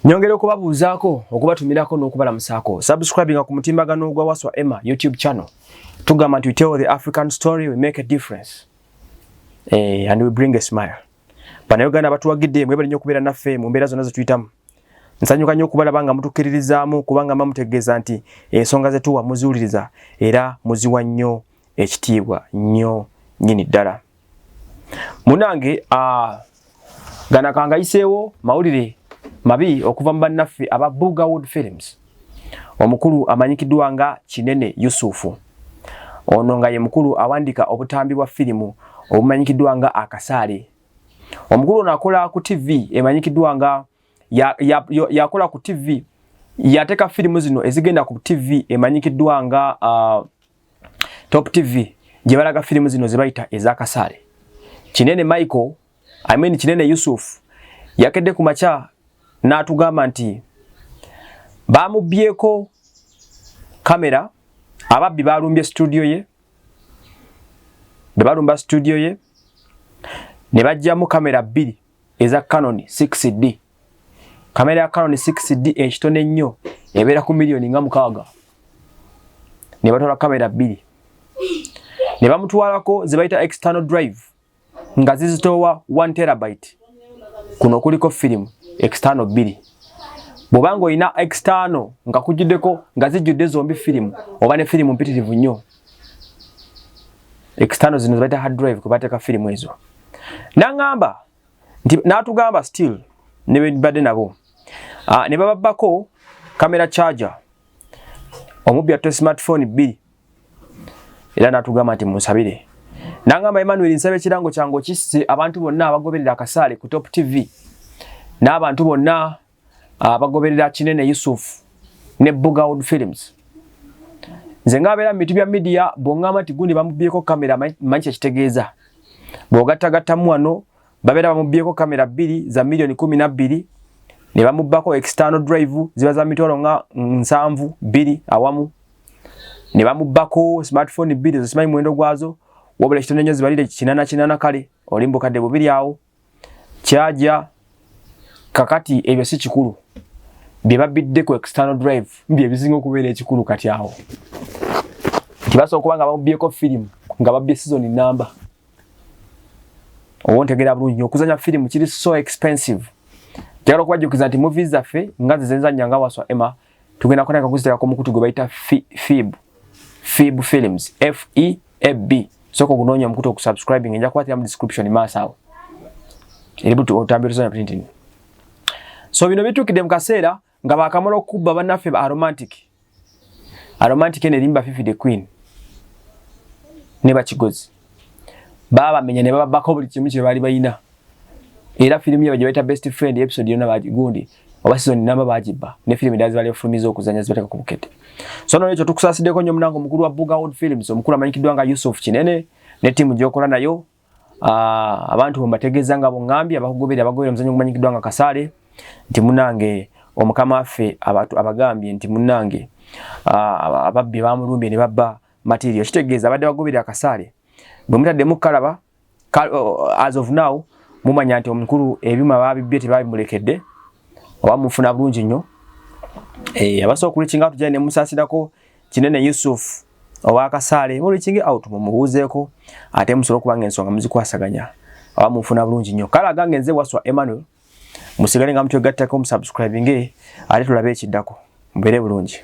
Nyongera okubabuuzaako, okubatumirako n'okubalamusaako. Subscribinga ku mutimbagano gwa Waswa Emma YouTube channel. Tugamba nti we tell the African story, we make a difference. And we bring a smile. Bannayuganda batuwagidde, mwebale nnyo okubeera naffe mu mbeera zonna ze tuyitamu. Nsanyuka nnyo okubalaba nga mutukkiririzaamu, kubanga mba mutegeeza nti ensonga ze tuwa muziwuliriza era muziwa nnyo ekitiibwa nnyo nnyini ddala. Munange, gana kangayiseewo mawulire mabi okuva mu bannaffe aba Bugawood Films. Omukulu amanyikiddwa nga Kinene Yusufu, ono nga ye mukulu awandiika obutambi bwa firimu obumanyikiddwa nga Akasaale. Omukulu ono akola ku TV emanyikiddwa nga yakola ku TV, yateeka firimu zino ezigenda ku TV emanyikiddwa nga Top TV, gye balaga firimu zino ze bayita ez'Akasaale. Kinene Michael, I mean Kinene Yusuf, yakedde ku makya n'atugamba nti bamubyeko kamera. Ababbi balumbye studio ye, bwe balumba studio ye ne bajjamu kamera bbiri eza Canon 6D. Kamera ya Canon 6D ekitono ennyo ebeera ku miliyoni nga 6, ne batwala kamera bbiri, ne bamutwalako ze bayita external drive nga zizitowa 1 terabyte. Kuno kuliko firimu external bbiri. Bw'obanga olina external nga kujjuddeko, nga zijjudde zombi firimu, oba ne firimu mpitirivu nnyo, external zino zebayita hard drive kwe bateeka firimu ezo. N'aŋŋamba nti, n'atugamba still ne badde nabo, ne bababbako camera charger. Omubbi atte smartphone bbiri. Era n'atugamba nti munsabire. N'aŋŋamba, "Emmanuel, nsaba ekirango kyange okisse abantu bonna abagoberera Akasaale ku Top TV n'abantu bonna abagoberera Kinene Yusuf ne Bugawood Films." Nze ngaabeera mu bintu bya media, bw'oŋŋamba nti gundi bamubyeko kamera, manyi kyekitegeeza. Bw'ogattagattamu wano, babeera bamubyeko kamera bbiri za miliyoni 12, ne bamubbako external drive ziba za mitwalo nga 70 bbiri awamu, ne bamubbako smartphone bbiri, zo simanyi muwendo gwazo, wabula ekitono ennyo zibalire 880. Kale oli mbukadde 2 awo kyaja. Kakati ebyo si kikulu, bye babbidde ku external drive bye bisinga okubeera ekikulu. Kati awo nti basobola okuba nga bamubyeko firimu, nga babbye season namba, oba ontegeera bulungi nnyo. Okuzanya firimu kiri so expensive. Njagala okubajjukiza nti movies zaffe nga zezenzanya nga Waswa Emma, tugenda kutandika kuziteeka ku mukutu gwe bayita FEAB, FEAB Films, FEAB. Sooka ogunoonya omukutu okusubscribing, nja kubatira mu description maaso awo eri butu otambi tuzanya printing. So bino bituukidde mu kaseera nga bakamala okubba bannaffe ba Aromantic. Aromantic eno erimba Fifi the Queen ne Bakigozi, babamenya ne bababbako buli kimu kye baali balina. Era firimu yabwe gye bayita Best Friend, episode yonna bagigundi oba season namba bagibba, ne firimu endala zibali bafulumiza okuzanya zibateeka ku Bukedde. So nolwekyo tukusaasiddeko nnyo munange omukulu wa Bugawood Films, omukulu amanyikiddwa nga Yusuf Kinene ne ttiimu gy'okola nayo. Abantu bwe mbategeeza nga boŋŋambye abakugoberera, abagoberera omuzannyo ogumanyikiddwa nga Kasaale, nti munange omukama waffe abantu abagambye nti munange ababbi bamulumbye ne babba material. Kitegeeza abadde bagoberera Akasaale, bwe mutaddemu kalaba, as of now mumanya nti omukulu ebyuma babibbye, tebabimulekedde, oba mufuna bulungi nnyo. Abasobola okureachinga out ne musaasirako Kinene Yusuf owakasaale, mureachinge out mumubuuzeeko, ate musobole okuba nga ensonga muzikwasaganya, oba mufuna bulungi nnyo. Kale agange nze Waswa Emmanuel, musigale nga mutwegattako, musubscribinge, ate tulabe ekiddako. Mubeere bulungi.